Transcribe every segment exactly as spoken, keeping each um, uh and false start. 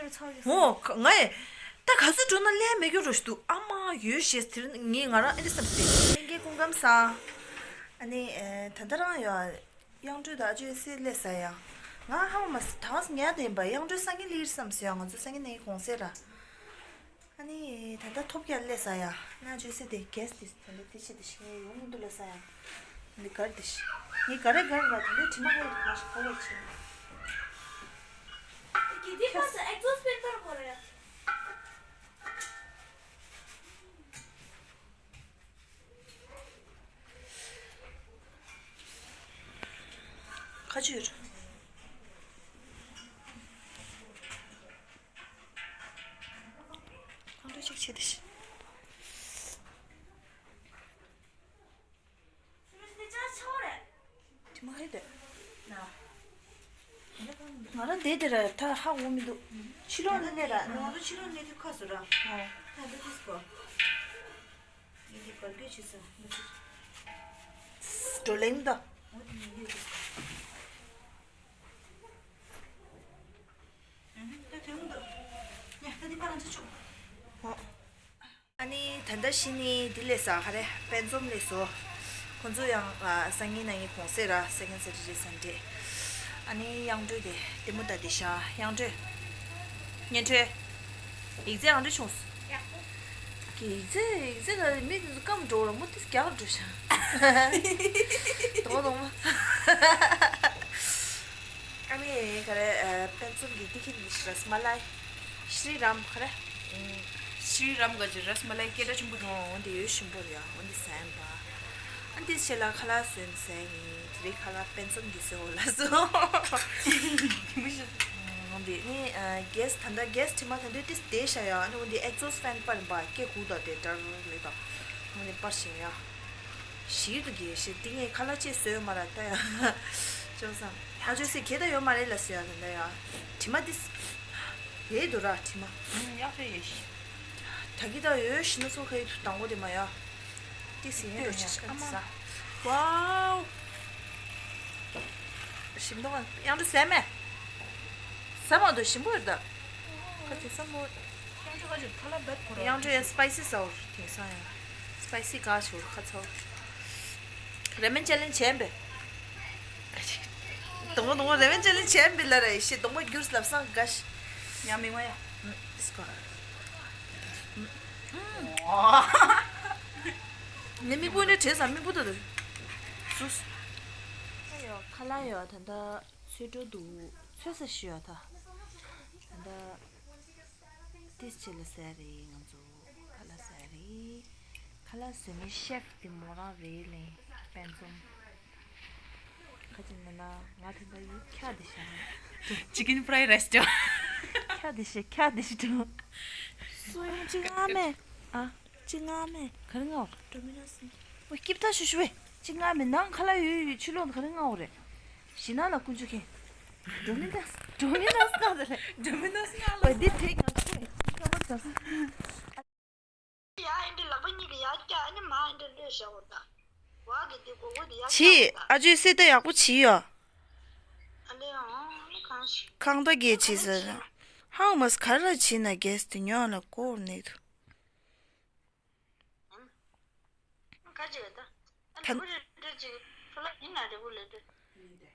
འོ་ང་ཡི་ད་ག་ཚོད་འགྲོ་ན་ལས་མེད་རྒྱུ་རོ་ཞིག་འདུག་ཨ་མ་ཡོད་ཞེས་དེར་ངས་ང་རང་ཨེ་འདྲ་བསམ་སྟེ། ལྷན་རྒྱས་སྐུ་ཁམས་བཟང་། ཨ་ནི་ད་ལྟ་རང་ཡོད། གཡང་སྒྲོལ་དང་ཨ་ཅོའི་སྲས་སླེབས་ཟ་ཡ། ང་ཧ་མ་ཟ་ད་ང་ཉལ་དེ་ཡིན་པ། གཡང་སྒྲོལ་སང་ཉིན་སླེབས་བསམ་ཟེར་ཡ། ང་ཚོ་སང་ཉིན་ནས་གུང་སེང་ར། ཨ་ནི་ད་ལྟ་ཐོབ་རྒྱག་སླེབས་ཟ་ཡ། ང་ཨ་ཅོའི་སྲས་དེ་གེས་དེ་ད་ལྟ་དེ་ཆེ་དེ་ཞིག་ངས་ཡོང་མི་འདུག་ལ་ཟ་ཡ། འདི་གར་དེ་ཞིག་ངས་ག་རེ་གར་ར་ད་ལྟ་དྲི་མ་ཧེ་ག་ཞིག་ག་བ་ཆེ། དེ་དེ་ཕ་ས་ཨེག་ཛོ་སི་ཕེན་པར་གོ་ར་ཡ། ཁ་ཆུ་ཡོད། ཁོང་ཁྲོ་ཅིག་བྱེད་དེ་ཤི། དེ་མ་ཧེ་དེ། ང་རང་བསྡད་དེ་ར་ད་ཧ་གོ་མི་འདུག་ཕྱི་ལོགས་ནས་ནས་ར་ང་ཚོ་ཕྱི་ལོགས་ནས་དུས་ཁ་སོ་ར། ད་འདི་ཏིས་གོ་ཡི་གེ་བར་སྐད་ཆེ་ས་འགྲོ་ལེང་ད། འོ་དེ་ནས་ཡོད་དེ། ད་དོན་འདུག་ཡ་ད་འདི་པ་རང་ཚོ་ཆུག་ཨ་ནི་ད་ལྟ་གཞི་ནས་འདི་ལས་ས་ག་རེ་དཔལ་འཛོམས་ལས་སོ། ཁོང་ཚོ་ཡང་ཨ་སང་ཉིན་གནངས་ཉིན་གུང་སེང་ར་སེ་ཀེན་སེ་ཊར་ཌེ་སན་ཌེ། ཨ་ནི་གཡང་སྒྲོལ་དེ་ལྟད་མོ་ལྟ་དེ་ཤ་གཡང་སྒྲོལ། ཉན་ཁྲོས། ཡིག་ཚད་གང་འདྲ་བྱུང་སོང་། ཡག་པོ། ཡིག་ཚད་ཡིག་ཚད་ལ་མི་དེ་ཚོ་སྐམ་འགྲོ་ར་མོ་དེ་རྒྱག་འགྲོ་ཤ། དོ་དོ་མ། ཨ་མའི་ག་རེ་ཨ་དཔལ་འཛོམས་ཀྱི་འདི་ཁྱེར་ནི་ར་སི་མ་ལའི། ཤྲི་རམ་ག་རེ། ཤྲི་རམ་ག་ཅི་ར་སི་མ་ལའི་སྐད་གྲགས་ཆེན་པོ་འདུག་འོ་འདི་ཡོད་ཞིམ་པོ་རེད་ཡ། འོ་འདི་ཟ་ཡིན་པ། ཨ་འདི་ཆེ་ལ་ཁ་ལག་བཟོས་ནི་ཟ་ཡིན། དེ་རིང་ཁ་ལག་དཔལ་འཛོམས་ཀྱི་བཟོས་འོ་ལ་སོ། འོ་འདི་ནི་ཨ་གེས་ད་ལྟ་གེས་དྲི་མ་ད་འདོད་ཏིས་བསྡད་ཤ་ཡ། ཨ་ནི་འོ་འདི་ཨེག་ཛོ་སི་ཕེན་པར་འབའ་སྐད་ཁུག་ད་དེ་འདྲ་ལེ་ད། འོ་འདི་པར་ཞིང་ཡ། ཞིག་ཏུ་གེ་ཞེ་ཏི་ངས་ཁ་ལག་ཅེས་བཟོས་མ་ར་ལྟ་ཡ། ཅོག་ཙམ་ཨ་ཅོ་སི་གེ་ད་ཡོད་མ་རེད་ལ་སི་ཡ་ད་ལྟ་ཡ། དྲི་མ་ཏིས། ཡེ་དུ་ར་དྲི་མ། ཡག་ཤོས་ཡེ་ཤི། ད་གི་ད་ཡོད་ཤི་ན་ཚོ་ཁ་ཡི་དུ་དང་པོ་དེ་མ་ཡ། ཏིས་ཡེ་རོ་ཆི་ཤ་ཨ་མ། ཝའོ། ཞིམ་མདོག་གཡང་སྒྲོལ་ཟས་མེད། ཟ་མ་འདུག་ཞིམ་པོ་ཡོད་ད། ཁ་དེ་ས་མོ། གཡང་སྒྲོལ་ཡང་སི་པའི་སི་ཟ་འོ་དེང་སང་ཡང་། སི་པའི་སི་ག་ཞོར་ཁ་ཚ། ར་མེན་ཅེ་ལེན་བྱས་པས། དང་པོ་དང་པོ་ར་མེན་ཅེ་ལེན་བྱས་པས་ལ་ར་ཡེ་ཤེས་དང་པོ་རྒྱུར་ལབ་སང་ག་ཤི། ཡང་མིང་བ་ཡ། ཨིས་ཀོ། ནི་མིག་པོ་འདྲ་བྲེས་སམ་མིག་པོ་ཏོ་ཏོ། སུས། ཡོ་ཁ་ལག་ཡོ་ད་ལྟ་ཚོད་འགྲོ་འདུག་ཚོད་ས་ཞུ་ཡོ་ད། ད་ལྟ་ཏིས་ཆེ་ལ་ཟ་རེད་ང་ཚོ་ཁ་ལག་ཟ་རེད། ཁ་ལག་ཟ་མི་ཤེབ་དེ་མོ་རང་རེད་ལེ་དཔལ་འཛོམས། ཁ་ཅིག་ན་ན་ང་ད་ལྟ་ཡུ་ཁྱ་དེ་ཤ། ཅི་ཀིན་ཕ་རའི་རའི་སི་ཅོ། ཁྱ་དེ་ཤ་ཁྱ་དེ་ཤ་ཏོ། སོ་ཡང་ཅི་ང་མེད་ཨ། ཅི་ང་མེད། ག་རེ་ང་འོ། ཌོ་མི་ནོ་སི་ནི། འོ་སྐྱིབ་ཐག་ཤུ་ཤུ་བས། ཅི་ང་མེད་ནང་ཁ་ལག་ཡོད་ཡོད་ཕྱི་ལོགས་ག་རེ་ང་འོ་རེད། ཞི་ན་ལ་ཀུན་ཅུ་ཁེ། ཌོ་མི་ནོ་སི་ཌོ་མི་ནོ་སི་ང་ཟེར་རེད། ཌོ་མི་ནོ་སི་ང་ལ། འོ་འདི་དེ་ང་ཚོ་ཡ་ཨེ་འདྲ་ལག་པ་གཉིས་ཀྱི་ཡ་སྐྱ་ཨ་ནི་མ་ཨེ་འདྲ་ལོས་བཞག་འོ་ད། བ་གི་འདི་གོ་གོ་འདི་ཡ་སྐྱ་འོ་ད། ཨ་ཅོའི་སེ་ད་ཡག་པོ་བྱིས་ཡོ། ཨ་ལེ་ཨང་ཁང་ཤི། ཁང་ད་གེ་བྱིས་ཟེར། ཧའུ་མ་སི་ག་ར་བྱིས་ན་གེས་དེ་ཉོ་ལ་ཀོར་ནས་དུ།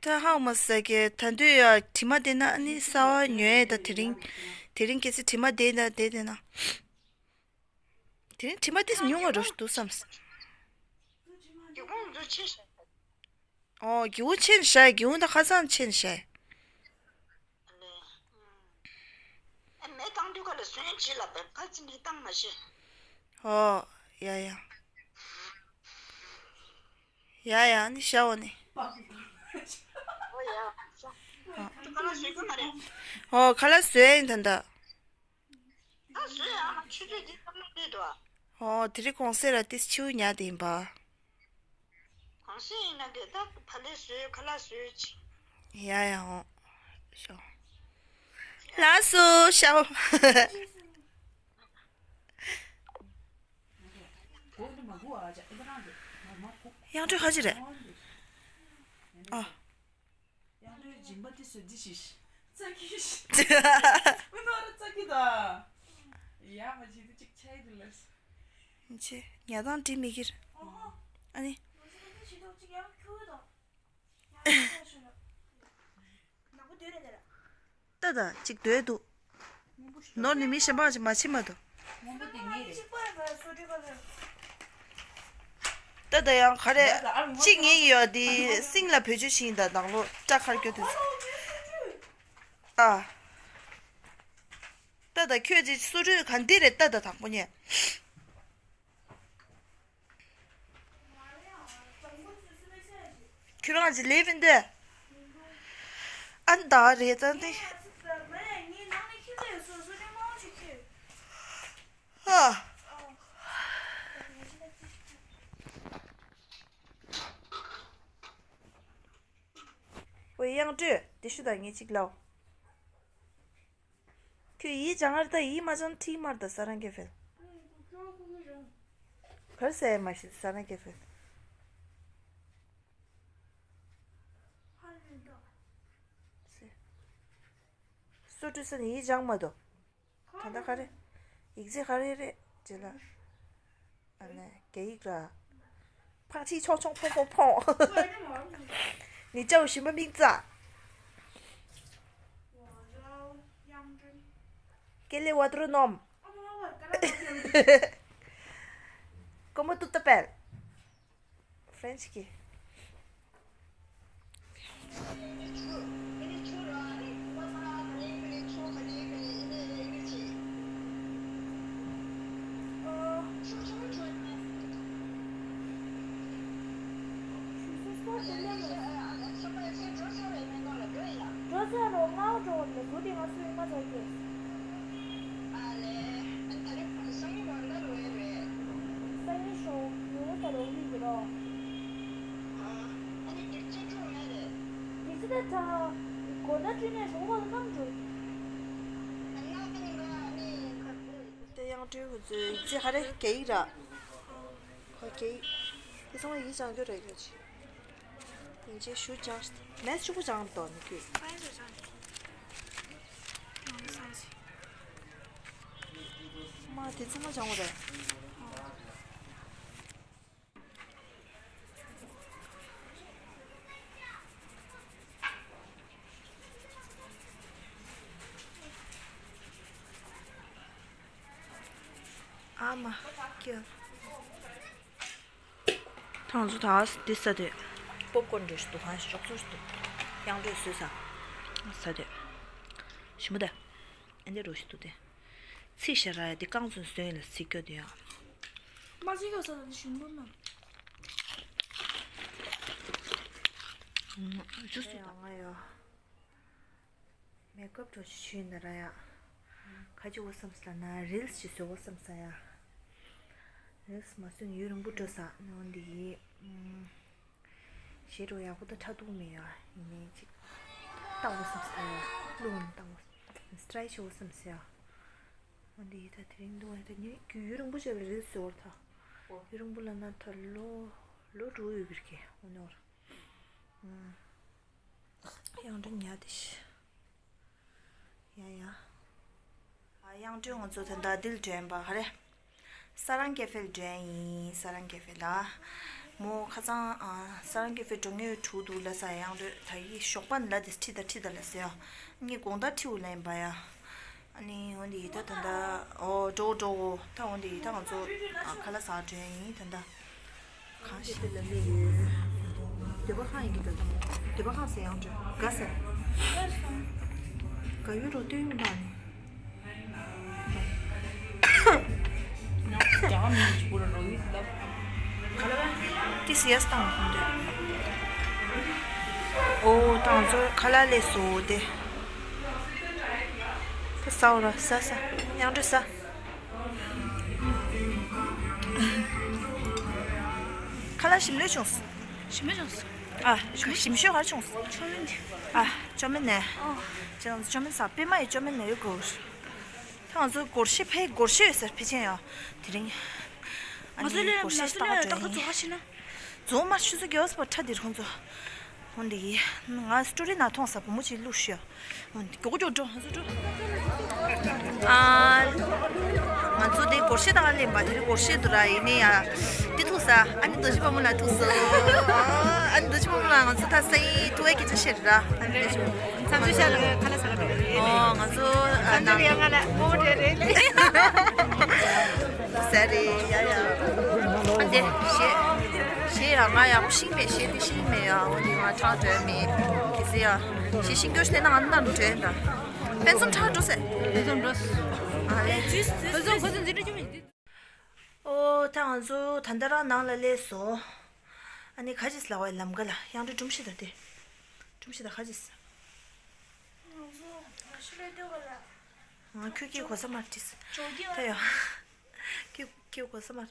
ད་ཧའུ་མ་ཟ་གེ་ད་དུས་ཡ་དྲི་མ་དེ་ན་ཨ་ནི་གསར་བ་ཉོས་ད་དེ་རིང་དེ་རིང་གལ་སྲིད་དྲི་མ་དེ་ན་དེ་དེ་ན་དེ་རིང་དྲི་མ་དེ་ཉུང་བ་རུ་འདུག་བསམ། ཨོ་རྒྱུ་ཆེན་ཤ་རྒྱུ་ད་ཁ་སང་ཆེན་ཤ། ཨ་ལེ། ཨ་མེ་བཏང་དུས་ཁ་ལ་སོན་ཅི་ལ་བབ་ཁ་ཅི་ནས་བཏང་མ་ཤེས། ཨོ། ཡ་ཡ། ཡ་ཡ་ནི་ཤ་འོ་ནི། ཨོ་ཡ། ཤ། ཁ་ལ་སོན་གི་མ་རེད། ཨོ་ཁ་ལ་སོན་ཡིན་ད་ད། ད་བཟོས་ཡང་ཆུ་ཚོད་འདི་ཙམ་ལ་སླེབས་འདུག་ཨ། ཨོ་དེ་རིང་གོང་གསལ་ར་ཏིས་ཆིའུ་ཉག་དེ་ཡིན་པ། གོང་གསལ་ཡིན་ན་གི་ད་ཕ་ལེ་བཟོས་ཁ་ལག་བཟོས་ཅི། ཡ་ཡ་ཨོ། ཤོ། ལགས་སོ་ཤོ། གཡང་སྒྲོལ་ཁ་ཅི་རེད། ཨ། ཡང་རེ་སྦྱིན་པ་དེ་བཟོས་འདི་ཞིག་ཙ་གི་ཞིག་མི་ནོར་ར་ཙ་ ཅི་ཉལ་སྟངས་འགྲིག་མི་ཁྱེར། ཨ་ནི། ཏ་ད་ཅིག་སྡོད་འདུག་ནོར་ནི་མི་གཞན་པ་ཅིག་མ་ཕྱིན་མ་གཏོགས། ཏ་ད་ཡང་ག་རེ། གཅིག་ངེད་ཡོད་དེ་སིང་ལ་བེད་སྤྱོད་བྱིན་དང་ནང་ལོ་སྐྲ་ཁར་སྐྱོ་དུས། ཨ། ཏ་ད་ཁྱོད་ཀྱི་སོ་སོའི་ག་འདི་རེད། ཏ་ད་དང་པོ་ཉལ། ཁྱོད་རང་ཅི་ལེབ་ཡིན་ཏེ། ཨ་ནི་ད་རེད་ད་འདི། ཧ། ཝེ་དབྱངས་སྒྲོན་དེ་ཤུ་དང་ངེད་གཅིག་ལའོ། ཁྱོད་ཡིད་སྦྱང་ཨར་ད་ཡིད་མ་སྦྱང་ཁྲིད་མར་ད་ས་རང་གེ་ཕེལ། གར་ཟེར་མ་ཤེས་ས་རང་གེ་ཕེལ། སོ་སོ་ས་ནས་ཡིད་སྦྱང་མ་དོ། ད་ལྟ་ག་རེ། ཡིག་ཚད་ག་རེ་རེད་ཅེ་ལ། ཨ་ནི་རྒྱ་ཡིག་ར། ཕག་ཕྱིའི་ཆོག་ཆོག་ཕོང་ཕོང་ཕོང་། ནི་ཅའོ་ཞིམ་པ་མིག་རྩ། ཀེ་ལེ་བ་ཏྲོ་ནོམ། ཀོ་མོ་ཏུ་ཏ་པེལ། French གི། འགྲོ་ས་རོ་ང་འགྲོ་བ་ལ་བུ་དེ་ང་སུ་ཡིན་མ་ཚོར་གི། སང་ཉིན་ཤོག་ངོ་ད་རོགས་རིག་གི་རོགས། དེ་ཅི་ད་ད་གོ་ད་བྲིས་ནས་ཤོག་ཁོ་ལ་གནང་འགྲོ། དེ་དབྱངས་སྒྲོན་ཁོ་ཚོའི་ཡིག་ཚད་ག་རེ་རྒྱ་ཡིག་ར། ཁོ་རྒྱ་ཡིག་དེ་ཚང་མ་ཡིག་སྦྱང་རྒྱུ་རེད་ཁྱོད་ཀྱིས། ཡིན་ཅེས་ཞུ་སྦྱང་མེད་ཕྱུག་པོ་སྦྱང་དོ་ནི་ཁྱོད། མ་དེ་ཚང་མ་སྦྱང་བ་རེད། ཨ་མ་ཀྱེ། ཐང་ཚོ་ཐག་འདི་ས་དེ། པོབ་ཀོརན་འདྲ་ཞིག་འདུག་ཧང་ཞོག་ཚོ་ཞིག་འདུག་དབྱངས་སྒྲོན་བཟོས་ས། ས་དེ། ཞིམ་པོ་དེ། ཨེ་འདྲ་རོ་ཞིག་འདུག་དེ། ཚིག་ཤ་ར་ཡ་དེ་རྐང་ཚོན་བཟོས་ཡིན་ལ་ཚིག་སྐྱོ་དེ་ཡང་། མ་ཚིག་སྐྱོ་ས་དེ་ཞིམ་པོ་མ། ཨུམ། ཇུས་སུ་ཡང་ང་ཡོ། མེག་ཨབ་འགྲོ་ཞིག་ཞུས་ཡིན་ད་ར་ཡ། ཁ་ཅིག་འོ་བསམ་སི་ལ་ན་རིལ་སི་ཞིག་བཟོ་འོ་བསམ་ས་ཡ། རིལ་སི་མ་བཟོས་ན་ཡུན་རིང་པོ་འགྲོ་ས་ནི་འོན་འདི་ཡིན། ཞེ་འགྲོ་ཡག་པོ་ད་ཁྲ་འདུག་མི་ཡ་ཡིན་ནའི་ཅིག་ལྟ་འོ་བསམ་ས་ཡ། བླུག་ནས་ལྟ་འོ། སི་ཊའི་ཞིག་འོ་བསམ་ས་ཡ། འོན་འདི་ཡིན་ད་དེ་རིང་འདུག་ད་ནི་རྒྱུ་ཡུན་རིང་པོ་ཞིག་ལ་རིལ་སི་བཟོ་འོ་ད། ཡུན་རིང་པོ་ལ་ན་ད་ལོ་ལོ་དྲུག་ཡོད་པའི་གི་འོ་ནོར། དབྱངས་སྒྲོན་ཉལ་དེ་ཤི། ཡ་ཡ། དབྱངས་སྒྲོན་ང་ཚོ་ད་ལྟ་འདིར་འགྲོ་ཡིན་པ་ག་རེ། ས་རང་ཀེ་ཧྥེ་ལ་འགྲོ་ཡིན། ས་རང་ཀེ་ཧྥེ་ལ། མོ་ཁ་སང་ས་རང་ཀེ་ཧྥེ་འགྲོ་ངེས་འགྲོ་འདུག་ལ་ས་དབྱངས་སྒྲོན་ད་ཡི་ཞོགས་པ་ལ་དེ་ཁྲིད་ད་ཁྲིད་ད་ལ་ཟེར་ཡ། ངས་དགོང་དག་ཁྲིད་འོ་ལ་ཡིན་པ་ཡ། ཨ་ནི་འོ་འདི་ད་ད་ད་ཨོ་འགྲོ་འགྲོ་ད་འོ་འདི་ད་ང་ཚོ་ཁ་ལག་ཟ་འགྲོ་ཡིན་ད་ད། གང་ཞིག་ལ་ལས་ཡོད། འདོད་པ་ཁ་ཡིན་གྱི་འདོད་པ། འདོད་པ་ཁ་ཟེར་ཡང་འགྲོ་དགའ་ཟེར། དགའ་ཡོད་རོ་སྟོན་ཡོང་དང་ནི། ཏི་སི་ཡས་བཏང་གི་འདོད། ཨོ་བཏང་ཚོ་ཁ་ལག་ལས་སོ་དེ། ད་ཟ་འོ་ར་ཟ་ཟ་ཡང་འགྲོ་ཟ། ཁ་ལག་ཞིམ་ལོས་བྱུང་སོང་། ཞིམ་པོ་བྱུང་སོང་། ཨ་ཞིམ་ཤོས་ག་རེ་བྱུང་སོང་། ཅོ་མིན་ནི། ཨ་ཅོ་མིན་ནི། ཨོ། ཅི་ང་ཚོ་ཅོ་མིན་ཟ་པད་མ་ཡི་ཅོ་མིན་ནི་ཡོད་གོ། ད་ང་ཚོ་སྒོར་གཞས་ཕའི་སྒོར་གཞས་ཡོད་ཟེར་ཕལ་ཆེར་ཡོད། དེ་རིང་། ཨ་ང་ཚོ་ནི་ལས་སྒོར་གཞས་ང་ཚོ་ལྟ་ལས་ག་ཏག་ཏག་འགྲོ་ཡིན། ཚོ་ཁ་ཤི་ན། རྫོང་དམར་ཆུ་ཚོད་བརྒྱད་པ་ཁོང་ཚོ། འོན་ཏེ་ཡིས། ང་སི་ཊོ་རི་ནང་མཐོང་ས་བུ་མོ་ཅིག་བླུགས་ཤོག་འོན་ཏེ་མགྱོགས་མགྱོགས་འགྲོ་ང་ཚོ་འགྲོ། ཨ། ང་ སྒོར་གཞས་དང་ལེན་པ་དེ་རིང་སྒོར་གཞས་འདུག་ར། ཡིན་ནའི་ཡ། འདི་ཐུག་ས་ཨ་ནི་རྡོ་རྗེ་དཔལ་མོ་ལ་ཐུག་སོང་། ཨ་ནི་རྡོ་རྗེ་དཔལ་མོ་ལ་ང་ཚོ་ད་སང་ཉིན་ཐུག་པའི་སྐད་ཆ་བཤད་ར། ཨ་ནི་རྡོ་རྗེ་དཔལ་མོ། མཚམས་སྦྱོར་ཤར་ལ་ཁ་ལག་ཟ་ག་འགྲོ་གི་རེད། ཨོ་ང་ཚོ་ཨ་མཚམས་སྦྱོར་ནང་ཡ་ང་ལ་ངོ་བོ་འདྲ་རེད། ཟ་རེད་ཡ་ཡ། ཨ་འདི་གཞས་གཞས་ཡ་ང་ཡག་པོ་ཤེས་མེད། གཞས་འདི་ཤེས་མེད་ཡ། འོ་འདི་ང་ཁྲག་འགྲོ་མེད་གི་ཟེར་ཡ། གཞས་ཤེས་རྒྱུ་ཞིག་ལས་ན་ང་ནང་འགྲོ་ཡ་ད། ཕན་ཚུན་ཁྲག་འགྲོ་ཟེར། ཕན་ཚུན་འགྲོ། ཨ་ལེ། ཕན་ཚུན་ཁོ་ཚོ་འཛིན་གྲྭ་བཅུ་མི་འདི། ཨོ་ད་ང་ཚོ་ད་ལྟ་རང་ནང་ལ་སླེབས་སོང་། ཨ་ནི་ཁ་ཅིག་ལ་བའི་ལམ་ཀ་ལ་ཡང་འགྲོ་སྒྲུམ་ཤི་ད་དེ། སྒྲུམ་ཤི་ད་ཁ་ཅིག་ང་ཚོ་ཕ་ཤི་ལོས་ལྟོས་ག་ལ། ང་ཁྱོད་ཀྱི་གོ་ས་མར་ཏིས། ཇོ་རྒྱལ་ད་ཡོ། ཁྱོད་ཁྱོད་གོ་ས་མར།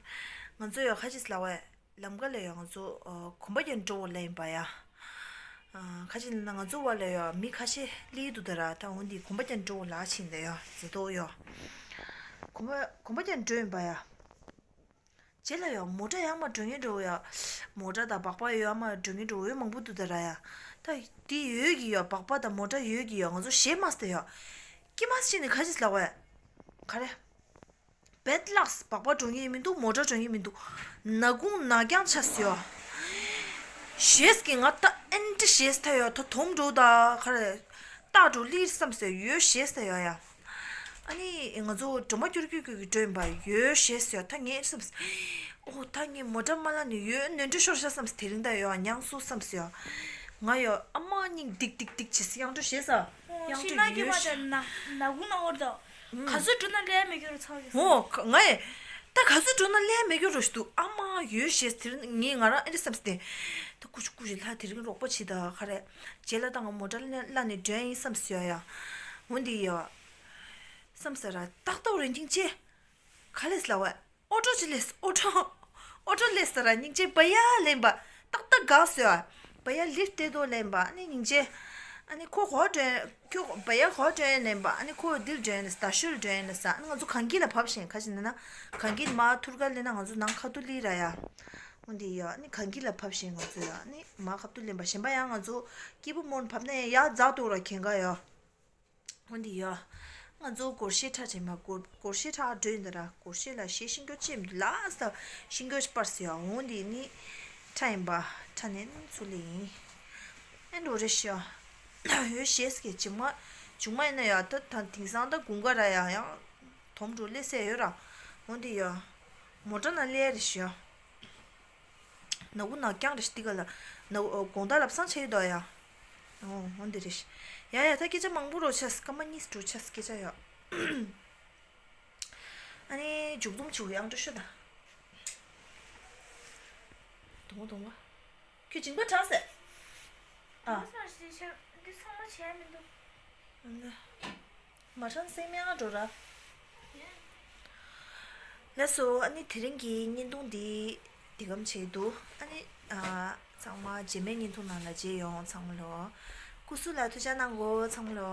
ང་ཚོ་ཡོ་ཁ་ཅིག་ལ་བའི་ལམ་ཀ་ལ་ཡོ་ང་ཚོ་ཨ་གོམ་པ་རྒྱག་འགྲོ་བ་ལ་ཡིན་པ་ཡ། ཨ་ཁ་ཅིག་ལ་ན་ང་ཚོ་བ་ལ་ཡོ་མི་ཁ་ཤས་སླེབས་འདུག་ད་ར། ད་འོན་ཏེ་གོམ་པ་རྒྱག་འགྲོ་བ་ལ་ཕྱིན་ད་ཡོ་ཟེར་དོ་ཡོ། གོམ་པ་གོམ་པ་རྒྱག་འགྲོ་ཡིན་པ་ཡ། རྗེས་ལ་ཡང་མོ་ཊ་ཡར་མར་འགྲོ་མཁན་འགྲོ་ཡ། མོ་ཊ་དང་སྦག་སྦག་ཡར་མར་འགྲོ་མཁན་འགྲོ་འོས་མང་པོ་འདུག་ད་ར་ཡ། ད་དེ་ཡོད་ཀྱི་ཡོད། སྦག་སྦག་དང་མོ་ཊ་ཡོད་ཀྱི་ཡོད། ང་ཚོ་གཞས་མ་སྟེ་ཡོད། ཀི་མ་སི་ནི་ཁ་ཅིག་ལ་བས། ག་རེ། བེད་ལགས་སྦག་སྦག་འགྲོ་མཁན་མི་འདུག་མོ་ཊ་འགྲོ་མཁན་མི་འདུག་ནག་ཁུང་ནག་རྐྱང་ཆགས་སོ་ཡ། གཞས་ཀྱི་ང་ད་ཨེན་ཏི་གཞས་ད་ཡོད། ད་དོམ་འགྲོ་ད་ག་རེ། རྟག་འགྲོ་ལིར་བསམ་སོ་ཡོད་གཞས་ད་ཡོད་ཡ། ཨ་ནི་ང་ཚོ་སྒྲོལ་མ་སྐྱུར་སྐྱུར་སྐྱུར་གྱི་སྒྲོལ་ཡིན་པ་ཡོད་ཞེས་ཟེར། ད་ངས་བསམས། ཨོ་ད་ངས་མོ་ཊ་མ་ལ་ནི་ཡོད་ནོར་འཁྲུལ་ཤོར་ཤག་བསམས། དེ་རིང་ད་ཡོད་མྱངས་སོ་བསམས་ཡོད། ང་ཡོད་ཨ་མ་སྙིང་ལྡིག་ལྡིག་ལྡིག་བྱེད་སི་ཡང་འགྲོ་ཞེས་ས། ཡང་འགྲོ་ཡོད་ཤེས། ན་གི་མ་ད་ན་ན་གུང་ན་འོར་ད། ག་ཚོད་འགྲོ་ན་ལས་མེད་རྒྱུ་རུ་ཚང་གི། ཨོ་ང་ཡི་ད་ག་ཚོད་འགྲོ་ན་ལས་མེད་རྒྱུ་རུ་ཞུ་འདུག་ཨ་མ་ཡོད་ཞེས་དེ་རིང་ངས་ང་རང་ཨེ་རེད་བསམས་ཏེ། ད་ཀུ་ཤུ་ཀུ་ཤུ་ལྷ་དེ་རིང་རོགས་པ་བྱེད་ད་ག་རེ། རྗེས་ལ་ད་ང་མོ་ཊ་ལ་ནི་སྒྲོན་ཡིན་བསམས་ཡོད་ཡ། འོ་འདི་ཡོད། བསམ་ས་ར་ཏག་ཏག་རེད་སྙིང་རྗེ། ག་ལེས་ལ་བ། ཨོ་ཊོ་ཅི་ལེས་ཨོ་ཊོ། ཨོ་ཊོ་ལེས་ས་ར་སྙིང་རྗེ་བ་ཡ་ལེན་པ། ཏག་ཏག་གག་སོ་ཡ། བ་ཡ་ལིབ་ཏེ་དོ་ལེན་པ་ཨ་ནི་སྙིང་རྗེ། ཨ་ནི་ཁོ་གོ་དྲན་ཁྱོད་བ་ཡ་གོ་དྲན་ལེན་པ་ཨ་ནི་ཁོ་འདིར་དྲན་ལེས་ད་ཤུལ་དྲན་ལེས་ཨ་ནི་ང་ཚོ་གངས་སྐྱིད་ལ་བབས་ཤིང་ཁ་ཅིག་ན་ན་གངས་སྐྱིད་མ་ཐུར་ཀ་ལེ་ན་ང་ཚོ་ནང་ཁ་ཐུ་ལི་ར་ཡ། འོ་འདི་ཡ་ཨ་ནི་གངས་སྐྱིད་ལ་བབས་ཤིང་ང་ཚོ་ཡ་ཨ་ནི་མ་ཁ་ཐུ་ལེན་པ་གཞན་པ་ཡང་ང་ཚོ་སྐྱིད་པོ་མོན་བབས་ན་ཡ་རྫ་ཏོ་ར་གན་ག་ཡ། འོ་འདི་ཡ། ང་ཚོ་སྒོར་གཞས་ཁྲ་དྲན་མ་སྒོར་སྒོར་གཞས་ཁྲ་སྒྲོན་འདི་ར་སྒོར་གཞས་ལ་གཞས་ཤིང་སྐྱོ་ཅེམ་ལ་ས་ཤིང་སྐྱོ་པར་སི་ཡ། འོ་འདི་ནི་ཁྲ་ཡིན་པ་ཁྲ་ནན་ཚུ་ལེ་ཡིན། ཨེ་འགྲོ་རེ་ཤི་ཡ། ཡོད་གཞས་སི་གེ་ཇུང་མ་ཇུང་མ་ཡིན་ན་ཡ་ད་ད་དེང་སང་ད་དགུན་ཁ་ར་ཡ་ཡང་དོམ་འགྲོ་ལེ་སེ་ཡོད་ར། འོ་འདི་ཡ། མོ་ཊ་ན་ལེ་རེ་ཤི་ཡ། ནག་པོ་ནག་རྐྱང་རེད་འདི་ག་ལ། ནག་པོ་དགོང་དག་ལབ་སང་ཆ་ཡོད་དོ་ཡ། ཨོ་འོ་འདི་རེད། ཡ་ཡ་ད་སྐད་ཆ་མང་པོ་རོ་ཆས་སྐར་མ་གཉིས་འགྲོ་ཆས་སྐད་ཆ་ཡ། ཨ་ནི་མཇུག་སྡོམ་བྱུག་ཡང་འགྲོ་ཤོད་ད། དུང་བ་དུང་བ། ཁྱོད་མཇིང་པ་དྲག་ཟེར། ཨ། འདི་ཚང་མ་བྱས་མི་འདུག་མ་ཧྲང་སེང་མེ་ཨ་འགྲོ་ར། ལགས་སོ། ཨ་ནི་དེ་རིང་གི་བརྙན་ཐུང་འདི་འདི་གམ་བྱས་འདུག་ཨ་ནི་ཨ་ཚང་མ་རྗེས་མའི་བརྙན་ཐུང་ནང་ལ་མཇལ་ཡོང་། ཚང་མ་ལོ། སྐུ་གཟུགས་ལ་ཐུགས་ཅག་གནང་གོ་ཚང་མ་ལོ།